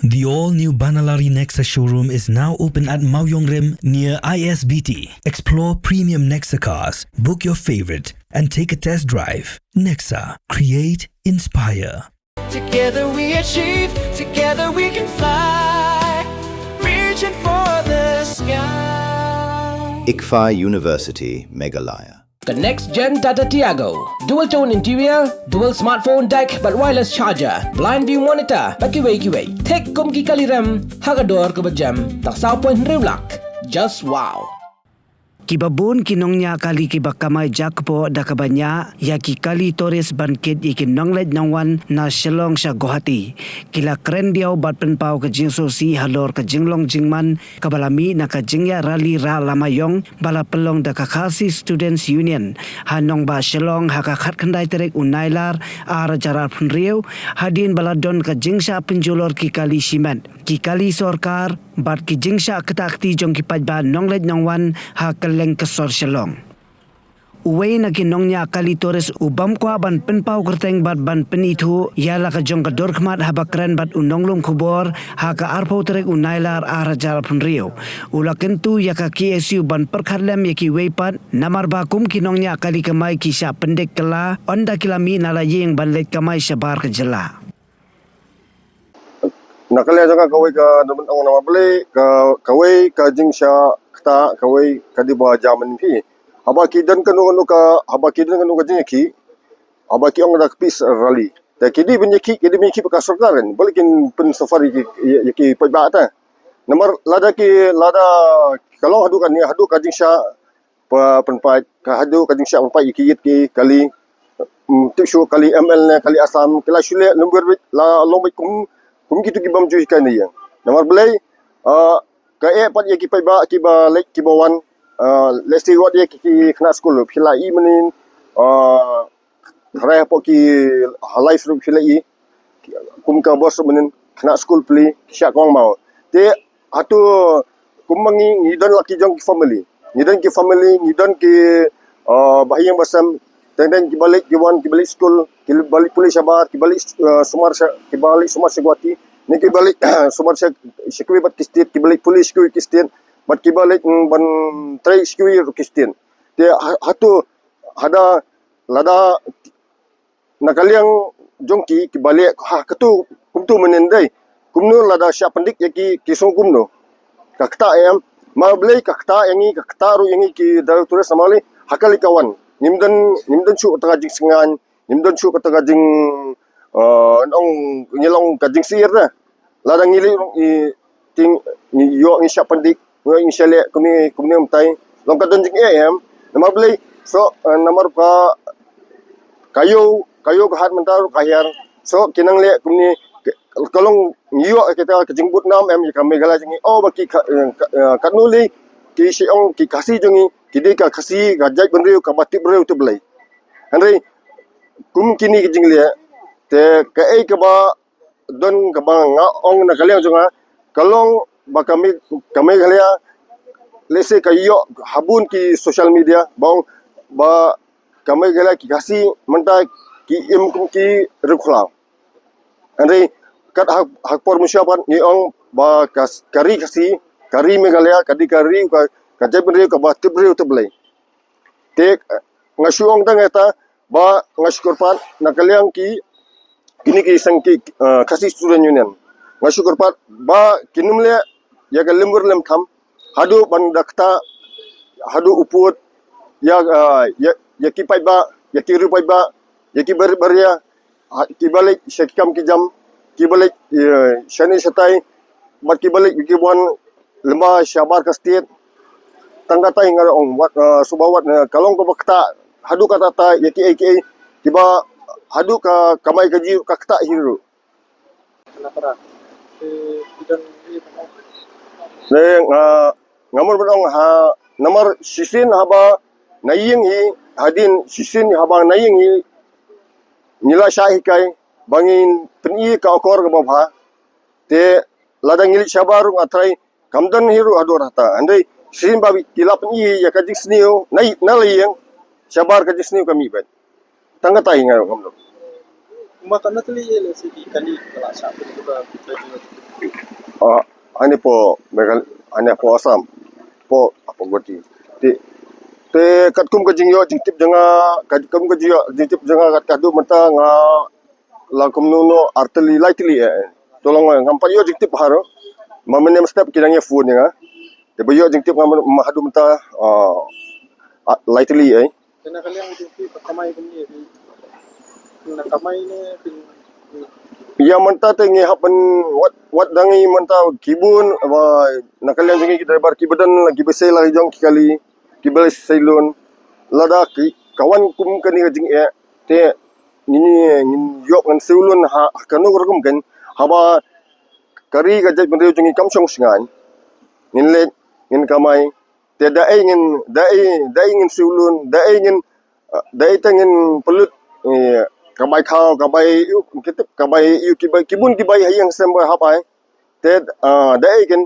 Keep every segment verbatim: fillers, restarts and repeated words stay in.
The all-new Banalari Nexa showroom is now open at Mawiong Rim near I S B T. Explore premium Nexa cars, book your favorite, and take a test drive. Nexa, create, inspire. Together we achieve, together we can fly, reaching for the sky. ICFAI University, Meghalaya. The next gen Tata Tiago. Dual tone interior, dual smartphone deck, bad wireless charger, blind view monitor, bad kiwei kiwei. Thik kum ki kali rem, ha ka dor kaba jem, tang saw point hynriew lak. Just wow. Kiba bun ki nongñiah kali kiba kamai jakpoh da kaba ñiah ïa ki kali tourist ban kit ïa ki nongleit nongwan na Shillong sha Guwahati. Ki la kren diaw bad pynpaw ka jingsngewsih halor ka jinglong jingman kaba la mih na ka jingïaid rally rah lama ïong ba la pynlong da ka Khasi Students Union ha nongbah Shillong ha ka khatkhyndai tarik u Nailar ar hajar arphew hynriew, hadien ba la don ka jingshah pynjulor ki kali shimet, ki kali sorkar bad ki jingshah ktah kti jong ki paidbah nongleit nongwan ha kylleng ka sor Shillong. Uwei na ki nongñiah kali tourist u bym kwah ban pynpaw kyrteng bad ban pynithuh ïa la ka jong ka dur khmat haba kren bad u nonglum khubor ha ka arphew tarik u Nailar ar hajar arphew hynriew, u la kyntu ïa ka K S U ban pyrkhat lem ïa kiwei pat, namar ba kum ki nongñiah kali kamai ki shah pyndik kylla ynda ki la mih na la ïing ban leit kamai shabar ka jylla. Na ka liang jong nga kawei ka dang ong namar balei ka, kawei ka jingshah ktah, kawei ka dei ba jam mynphi. Haba ki don kano kano ka, haba ki don kano ka jingïakhih, haba ki ong da ka peace rally, te ki dei ban ïakhih, ki dei ban ïakhih bad ka sorkar kan, balei kin pynsuffer ïa ki, ïa, ïa ki paidbah te. Namar lada ki, lada ka long haduh kane, haduh ka jingshah pynpait, ka haduh ka jingshah pynpait ïa ki ïit ki kali, mm, tip shuh kali M L ne kali Assam, ki la shu leh lem beit, la long beit kum, kum kitu ki bym ju hikai ne ïa. Namar balei, ah, ka eh pat ïa ki paidbah kiba leit kiba wan, ah, let's say wat ïa ki, ki khynnah skul, phi la i mynnin, ah, hynrei hapoh ki ha live ruh phi la i, kum ka bos mynnin khynnah skul pli ki shah kawang maw. Te hato kum ma ngi, ngi don la ki jong ki family, ngi don ki family, ngi don ki, uh, bahaïing basem, teng teng kiba leit ki wan, kiba leit skul, kiba leit pule shabar, kiba leit, uh, sumar sha, kiba leit sumar sha Guwahati, ne kiba leit sumar sha, sha kiwei pat ki state, kiba leit pule sha kiwei ki state, bad kiba leit, mm, ban trei sha kiwei ruh ki state. Te ha-, hato hada lada na ka liang jong ki, kiba leh ha katu, kumtu mynnin dei. Kumno lada shah pyndik ïa ki, ki sngew kumno? Ka ktah em, ma balei ka ktah ïa ngi, ka ktah ruh ïa ngi ki driver tourist namar lei ha kali ka wan. Ngim don, ngim don shuh kata ka jingsngewbha, ngim don shuh kata ka jing, eh, ong ngi long ka jingsyier da. Lada ngi leh ruh i ting ngi ïoh ngi shah pyndik, ngi ïoh ngi shah leh kumne kumne mynta. Long ka don jingeh em. Namar balei? So, eh, namar ka, ka ïew, ka ïew ka hat mynta ruh ka hiar. So, ki nang leh kumne, ka, ka long ngi ïoh kita ka jingbud nam em ïa ka Meghalaya jong ngi. Oh, ba ki ka, eh, ka, eh, katno lei ki shu ong ki Khasi jong ngi, ki dei ka Khasi, ka jaitbynriew kaba tip briew tip Blei. Hynrei kum kine ki jingleh, te kaei kaba don kaba nga ong na ka liang jong nga, ka long ba ka Me-, ka Meghalaya, let's say ka ïoh ha bun ki social media, ba ong ba ka Meghalaya ki Khasi mynta ki im kum ki riewkhlaw. Hynrei kat ha, ha por mynshuwa pat ngi ong ba ka, ka ri Khasi, ka ri Meghalaya, ka dei ka ri ka, ka jaitbynriew kaba tip briew tip Blei. Te, eh, nga shu ong tang ïa ta, ba nga shu kyrpad na ka liang ki, kine ki seng ki, eh, Khasi Student Union. Nga shu kyrpad ba kin ym leh ïa ka lymwir lymtham, haduh ban da ktah, haduh u pud ïa, eh, ïa, ïa ki paidbah, ïa ki riewpaidbah, ïa ki bar-, baria, ha, kiba leit sha ki kam ki jam, kiba leit, eh, shane shatai, bad kiba leit kiba wan lyngba shabar ka state. Tang kata hi nga ong wat, eh, suba wat, eh, ka long kaba ktah haduh katta katta ïa kiei kiei kiba haduh ka kamai kajih ka ktah hi ruh. Ne, eh, nga mut ban ong ha namar shisien haba na ïing hi, hadien shisien haba na ïing hi ngi la shah hikai ba ngin pyni ka akor kaba bha. Te lada ngi leit shabar ruh nga tharai kam don hi ruh haduh katta. Hynrei shisien ba ki la pyni ïa ka jingsniew na, na la ïing, shabar ka jingsniew ka mih beit. Tang kata hi nga ong. Kumba katno tylli ïa lehse ki kali ka la shah pynkup ba. Hangne hapoh Meghalaya, hangne hapoh Assam, hapoh, hapoh Guwahati. Te, te katkum ka jingïoh jingtip jong nga, katkum ka jingïoh jingtip jong nga kat ka haduh mynta nga la kumno no ar tylli lai tylli eh. To long ngam pat ïoh jingtip haduh. Ma mynne mynstep ki dang ïa phone ïa nga. Te ba ïoh jingtip nga mynne haduh mynta, ah, ah, lai tylli eh. Te na ka liang jong phi ba kamai kumne phi, phi na kamai ne phi? Ïa mynta te ngi hap ban wat, wat dang ngi mynta ki bun ba na ka liang jong ngi ki driver ki ba don la ki ba sei la jong ki kali ki ba sei lun. Lada ki ka wan kum kane ka jingeh te ngin, ngin ïoh ngan siew lun ha, ha kano ka rukom kan, haba ka ri ka jaitbynriew jong ngi kam shong shngaiñ. Ngin leit, ngin kamai. Te da ei ngin, da ei, da ei ngin siew lun, da ei ngin, da ei te ngin pynlut, eh, ka bai khaw, ka bai ïuh, ki tip, ka bai ïuh, ki bai, ki bun ki bai ha ïing ha sem ba hap ai. Te, ah, da ei kin,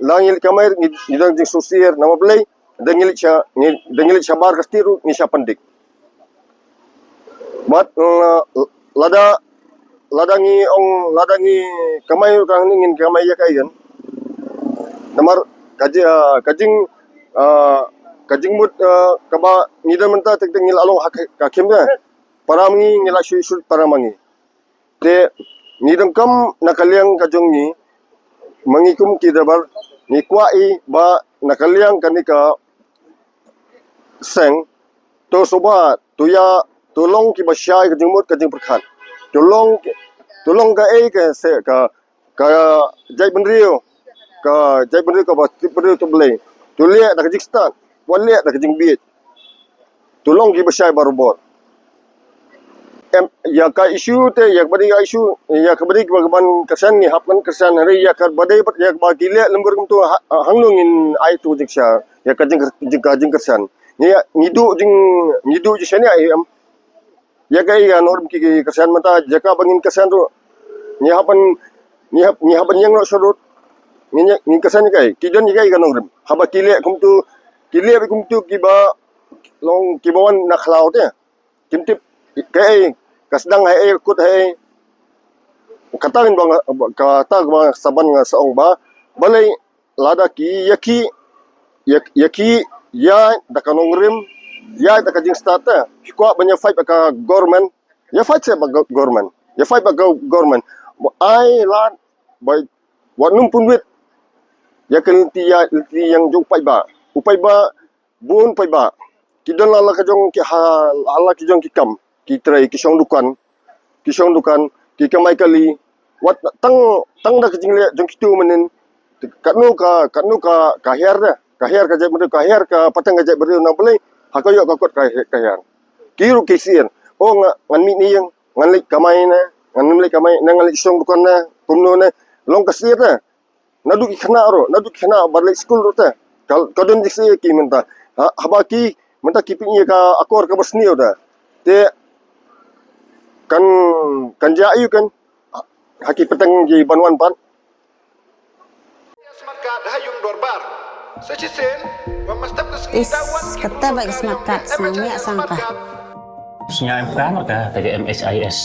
la ngi leit kamai ngi, ngi dang jingsngewsih namar balei, da ngi leit sha, ngi, da ngi leit shabar ka state ruh ngi shah pyndik. Bad, eh, lada, lada ngi ong, lada ngi kamai ruh ka hangne ngin kamai ïa kaei kan. Namar ka ji-, ah, ka jing, ah, ka jingmut, ah, kaba ngi don mynta te, te ngi la long ha ka, ka khim te. Para ma ngi ngi la shu shu para ma ngi. Te ngi donkam na ka liang ka jong ngi, ma ngi kum ki driver, ngi kwah i ba na ka liang kane ka seng, to sngewbha, to ïa, to long kiba shai ka jingmut ka jingpyrkhat. To long, to long kaei ka se ka, ka jaitbynriew, ka jaitbynriew kaba tip briew tip Blei. To leh da ka jingstad, wat leh da ka jingbieit. To long kiba shai barabor. Em, ïa ka issue te, ïa kaba dei ka issue, ïa kaba dei kaba ban kyrshan ngi hap ban kyrshan, hynrei ïa kaba dei, ïa kaba ki leh lembur kumto ha, ha, hangno ngin ai to jingkyrshan, ïa ka jing, jing, ka jingkyrshan. Ngi, ngi duh jing, ngi duh jingshaniah em. Ïa kaei ka nongrim ki, ki kyrshan mynta, jaka ba ngin kyrshan ruh. Ngi hap ban, ngi hap, ngi hap ban ïeng noh sha rud. Ngin, ngin kyrshan ïa kaei, ki don ïa kaei ka nongrim. Haba ki leh kumto, ki leh kumto kiba long kiba wan na khlaw te. Kim tip kaei ka sdang, haei ka kut, haei. Kata ngin ba nga, kata ba nga sa ban nga sa ong ba balei lada ki ïa ki, ïa, ïa ki ïa da ka nongrim, ïa da ka jingstad te. Ki kwah ban ïa fight bad ka government, ïa fight seh bad go-, government, ïa fight bad go-, government. Ba ai lad ba wat nym pynwit ïa ka lynti ïa, lynti ïeng jong u paidbah. U paidbah bun paidbah. Ki don la la ka jong ki ha, ha la ki jong ki kam, ki trei, ki shong dukan, ki shong dukan, ki kamai kali. Wat tang, tang da ka jingleh jong kito mynnin, katno ka, katno ka, ka hiar da, ka hiar ka jaitbynriew, ka hiar ka pateng ka jaitbynriew na balei ha ka ïoh ka kot ka, ka hiar. Ki ruh ki sir. O nga, ngan mih na ïing, ngan leit kamai ne, ngan leit kamai ne, ngan leit shong dukan ne, kumno ne, long ka sir da. Naduh ki khynnah ruh, naduh ki khynnah ba leit skul ruh te. Ka, ka don jingsi ki mynta. Ha, haba ki mynta ki pyni ka akor kaba sniew te. Te kan, kan jia ïa u kan ha ki pateng ki ban wan pat. Is, kata ba ka smart card, snang ïa sangka. Sñiaw em ka marka ka MHIS.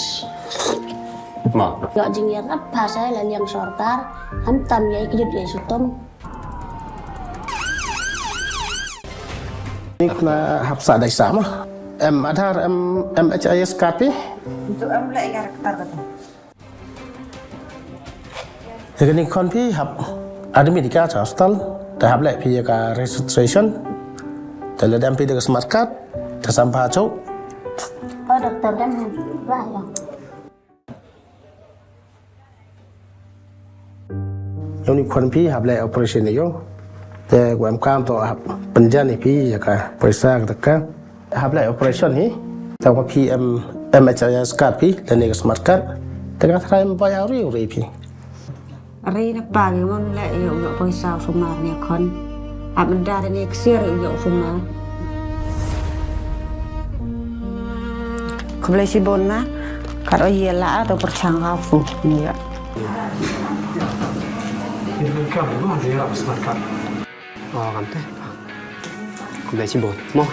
Mo. Ïoh jingïarap pha sa la liang sorkar, khamtam ïa i kjut ïa i sutom. Ni kna hap sa dai sa ma. Em Aadhaar, em MHIS card phi? Itu em leh ïa ka ktar kata. Te kane khon phi hap admit ïa ka cha hospital, te hap leh phi ïa ka registration, te lada em phi da ka smart card, te sam pha chok. Oh, doktor kan, lah, ya. Ïa une khon phi hap leh operation ïa u. Te u em kam to hap pynjan ïa phi ïa ka poisa ka. Hap leh operation hi. Te wa phi em MHIS card phi lane ka smart card. Te ka thrai em bai auri uri phi. Ri na pa ngi mon leh ïa u ïoh poisa u sumar ne khon. Hap menda ne ksiar ïa u ïoh u sumar. Khublei shibun ma. Kat o ïa la to pyrshang ka fu. Ïa. Ïa ka ba de la smart card. Oh, kan te. Khublei shibun. Mo.